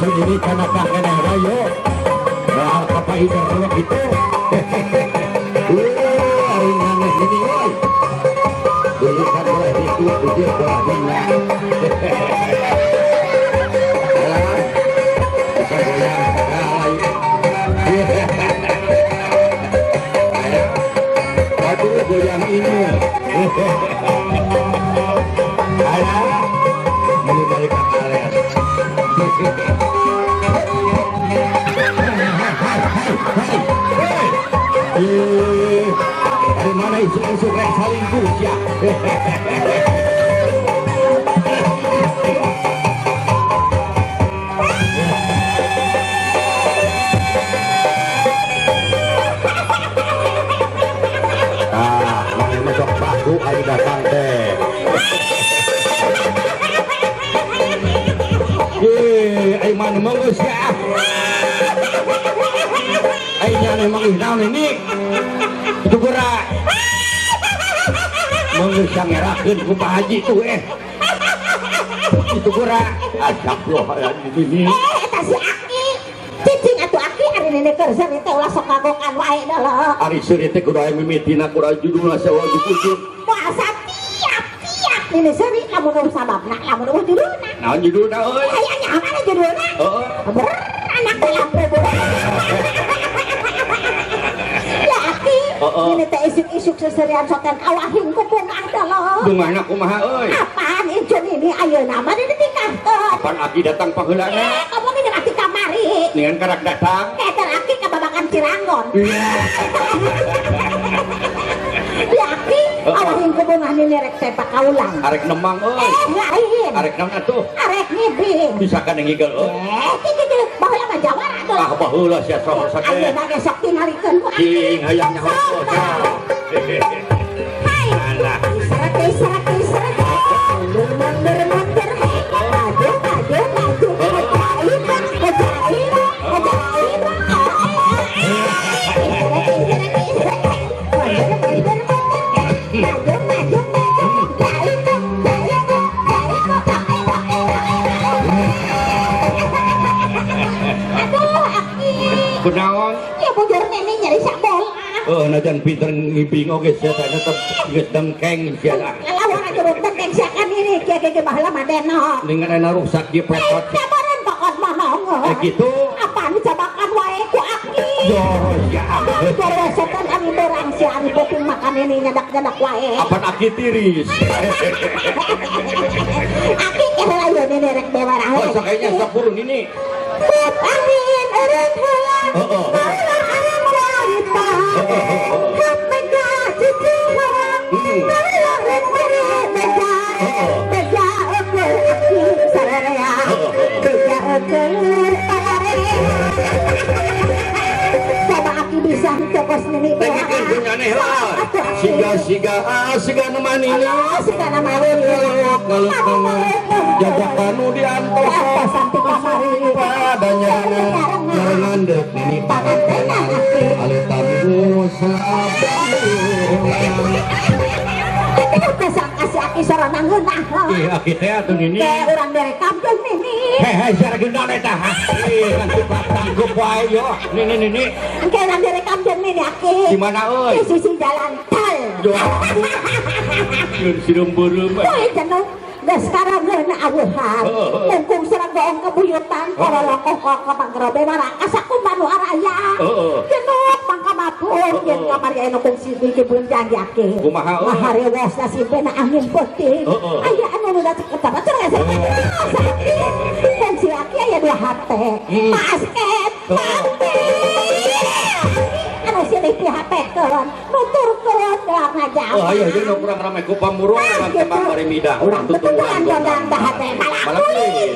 Ini karena kangen ayo. Nah, apa itu kalau gitu? Hari nangis ini oi. Dulu kan boleh itu, dia boleh dia. Bisa goyang sekali. Aduh, goyang ini. Ayo, ini balik ke kalian. Dari mana isu-isu rek saling ya? Ah, mana masuk baku ayo datang teh. Ayo mana monggo ya? Ayo nyane mangih naon ini? Itu gerak. Mangih sangerakeun ku Pak Haji tuh Itu gerak. Astagfirullahaladzim ini. Eta si Aki. Cicing atuh Aki ari nenek keur seuri teh ulah sok ngagokan wae deuleu. Ari seuri teh kudu aya mimitina kudu judulna sawa jujur. Moal satiap-tiap nenek seuri lamun eueuh sababna lamun eueuh judulna. Naon judulna euy? Aya nyaho judulna. Heeh. Anak dalam kubur. Ya Aki, ini teh isuk-isuk seserian soten awahing ku bungah deuleu. Bungahna kumaha euy? Apaan incun ini ayeuna mah ditikahkeun. Apaan Aki datang paheulana? Kamu ini aki kamari. Ningan karak datang. Eta aki ka babakan Ciranggon. Iya. Ya Aki, awahing ku bungah ini rek teh pakaulang. Arek nemang euy. Lain. Arek naon atuh? Arek ngibing. Bisa kan ngigel euy. Kitu baheula mah jawara tuh. Ah baheula sia sok sok. Ayeuna ge sok tingalikeun ku Aki. Cing hayang nyaho. Hai. Alah. Seret seret seret. Mundur mundur mundur. Maju maju maju. Kunaon? Ya bujur nenek nyari sabola. Oh, najan pinter ngibing oge sia teh tetep geus dengkeng sia lah. Lawan aja dengkeng sia kan ini kieu ge baheula mah denok. Ningan aya rusak di petot. Sabaran pokot mah nongol. Gitu. Apaan dicabakan wae ku Aki. Yo ya. Joro sopan ari berang sia ari beuteung makan ini nyadak-nyadak wae. Apaan Aki tiris. Aki heula ieu nenek rek bewarah. Oh, sakayanya sok purun ini. Angin eureun heula. Siga siga nemani siga nemani jajakanu diantos pada nyarangan dek nini pangantenan alitamu kasih aki sorana ngeunah. Ih aki teh atuh nini. Teh urang direkam jeung nini. Hehe siara gendon eta ha. Ih ngantuk tanggup wae yo. Nini nini. Engke urang direkam jeung nini aki. Di mana euy? Di sisi jalan tol. Yo. Jeung sireum beureum. Euy jenuh. Geus sekarang ngeunah aweuhan. Mungkung serang goong kebuyutan korolokoh ka panggerobe marakas aku manu araya. Jenuh mangkamapun yen kamari anu kungsi dikibun janji aki. Kumaha euy? Maharewos nasibna angin peuting. Aya anu nu ceketap atuh geus kungsi aki aya dua hate. Basket, pampi. Anu silih pihapekeun, nuturkeun gelang ngajak. Oh ayo jeung nu kurang rame ku pamurung urang tembang bari midang. Urang tuturan gondang bahate malah kulit.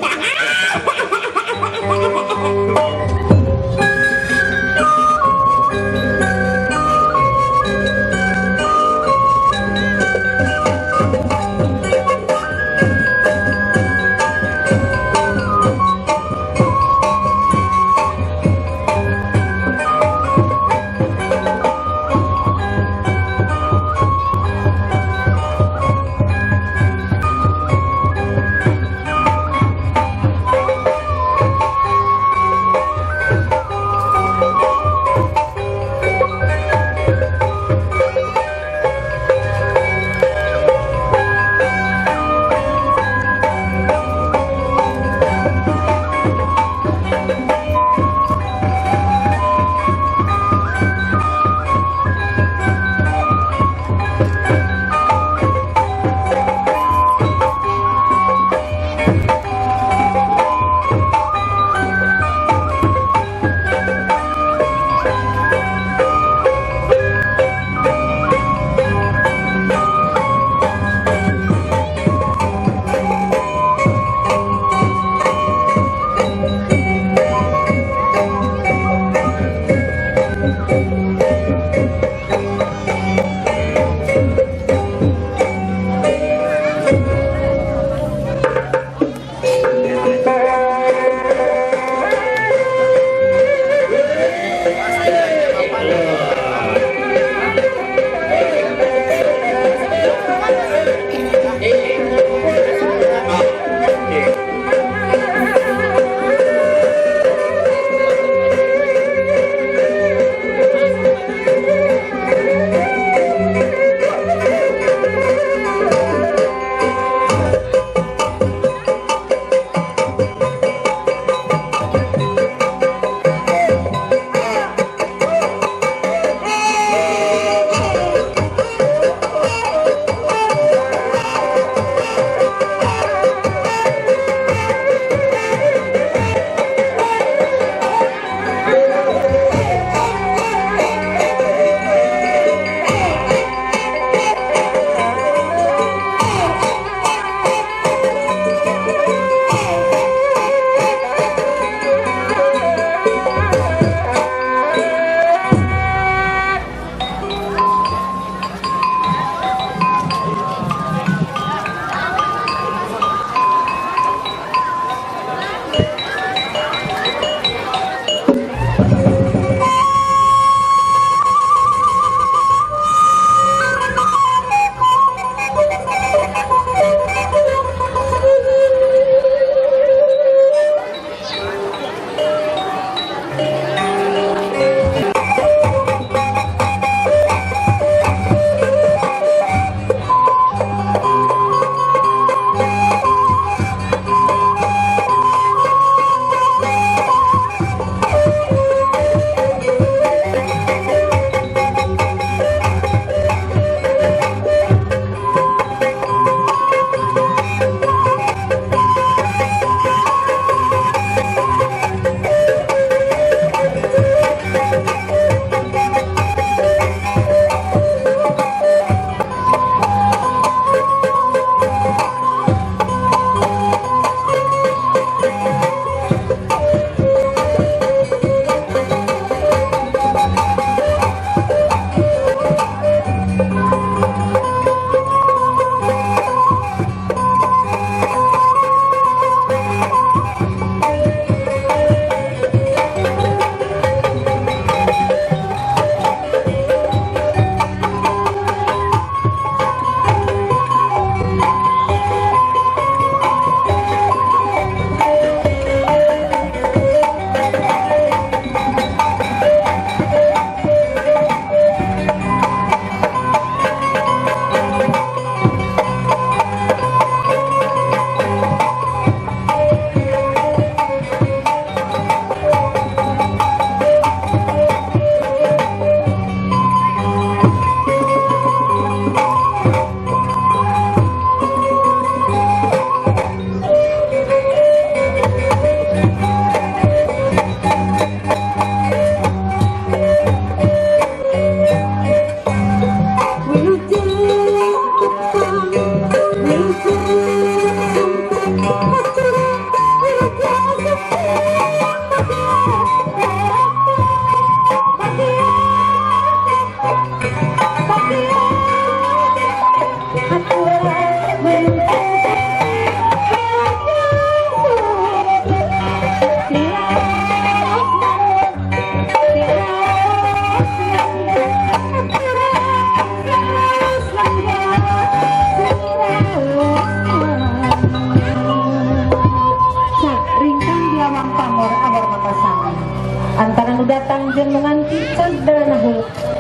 Jeung nu nganti cag daranahul.